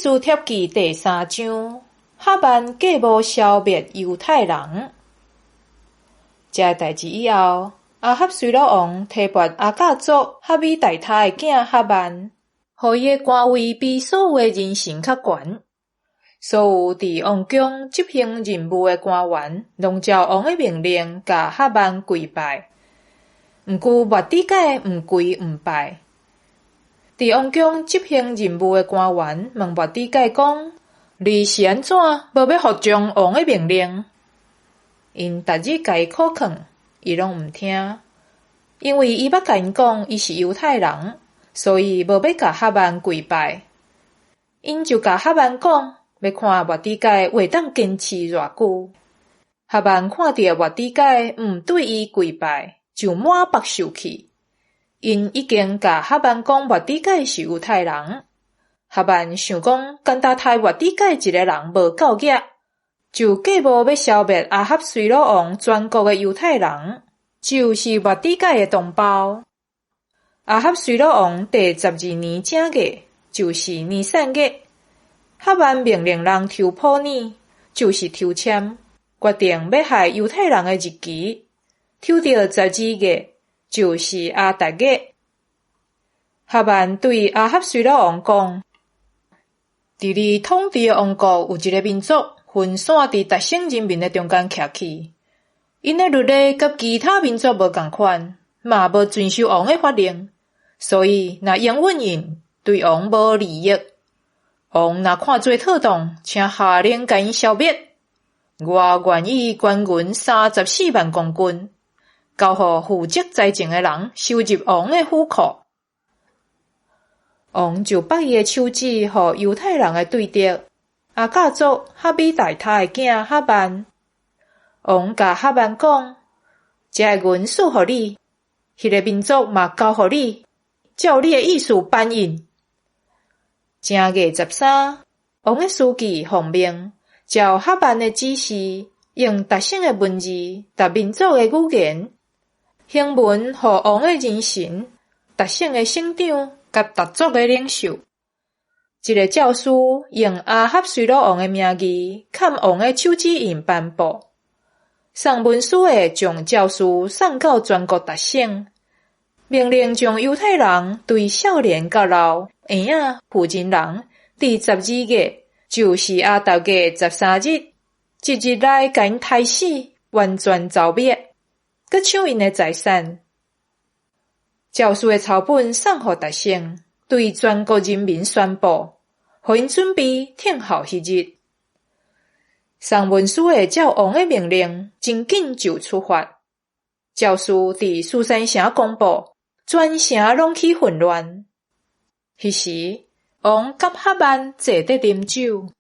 斯帖記第三章，哈曼計謀消滅猶太人。這代誌以後，亞哈隨魯王提拔亞甲族哈米大他的囝哈曼，予伊的官位比所有的人臣較懸。所有佇王宮執行任務的官員，攏照王的命令共哈曼跪拜。毋過末底改毋跪毋拜。佇王宮執行任務的官員問末底改講：你是按怎無欲服從王的命令？𪜶逐日共伊苦勸，伊攏毋聽，因為伊捌共𪜶講伊是猶太人，所以無欲共哈曼跪拜。𪜶就共哈曼講，欲看末底改會當堅持偌久。哈曼看著末底改毋對伊跪拜，就滿腹受氣。𪜶已經共哈曼講末底改是猶太人，哈曼想講干焦刣末底改一个人無夠額，就計謀欲消滅亞哈隨魯王全國的猶太人，就是末底改的同胞。亞哈隨魯王第十二年正月，就是尼散月，哈曼命令人抽普珥，就是抽籤，決定欲害猶太人的日期，抽著十二月，就是亞達月。哈曼對亞哈隨魯王講：佇你統治的王國有一个民族分散佇逐省人民的中間徛起，𪜶的律例佮其他民族無仝款，嘛無遵守王的法令，所以若容允𪜶，對王無利益。王若看做妥當，請下令共𪜶消滅。我願意捐銀34萬公斤，交予負責財政的人收入王的府庫。王就擘伊的手指，予猶太人的對敵亞甲族哈米大他的囝哈曼。王共哈曼講：這个銀賜予你，彼个民族嘛交予你，照你的意思辦𪜶。正月十三，王的書記奉命，照哈曼的指示，用逐省的文字、逐民族的語言，行文予王的人臣、逐省的省長佮逐族的領袖。這个詔書用亞哈隨魯王的名義，崁王的手指印頒布。送文書的將詔書送到全國逐省，命令將猶太人對少年到老、嬰仔、婦人人，佇十二月，就是亞達月十三日，一日內共𪜶刣死，完全剿滅，閣搶𪜶的財產。詔書的抄本送予逐省，對全國人民宣布，予𪜶準備等候彼日。送文書的照王的命令，真緊就出發。詔書佇書珊城公布，全城攏起混亂。彼時，王佮哈曼坐佇啉酒。